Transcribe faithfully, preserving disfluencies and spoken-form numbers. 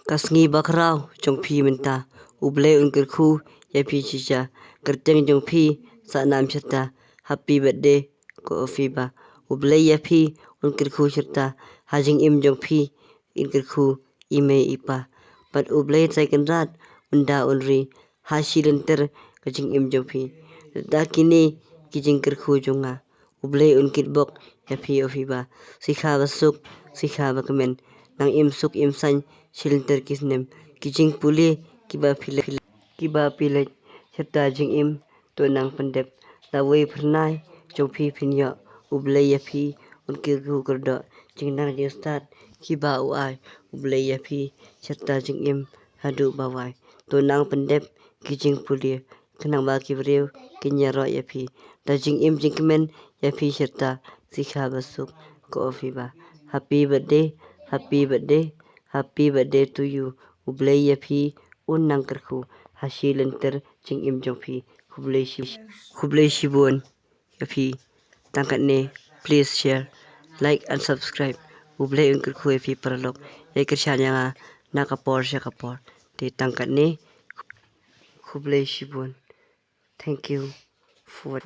ka sngi bakhraw jong phi mynta. U Blei un kyrkhu ïa phi shisha. Kyrteng jong phi sa nam shata. Happy birthday ko Ofiba. U Blei ïa phi un kyrkhu shata. Ha jingim jong phi un kyrkhu i mei i pa. Bad U Blei Trai Kynrad un da un ri ha shi lynter ka jingim jong phi. Da kine ki jingkyrkhu jong nga. U Blei un kitbok ïa phi Ofiba. Sikha ba suk, sikha ba kmen. Nang im suk im saiñ shi lynter ki snem. Ki jingpule kiba phi leh, kiba phi leh shata jingim to nang pyndep. Lawei phyrnai jong phi phin ïoh. U Blei ïa phi un kyrkhu kyrdoh. Jingnang jingstad kiba u ai U Blei ïa phi shata jingim haduh ba wai. To nang pyndep ki jingpule khnang ba ki briew kin ïaroh ïa phi. Da jingim jingkmen ïa phi shata sikha ba suk ko Ofiba. Happy birthday, happy birthday, happy birthday to you. U Blei ïa phi un nang kyrkhu ha shi lynter jingim jong phi. Khublei shi, khublei shibun ïa phi. Tang katne, please share, like and subscribe. U Blei un kyrkhu ïa phi paralok. Ïa kyrshan ïa nga na ka por sha ka por. Te tang katne, khublei shibun. Thank you for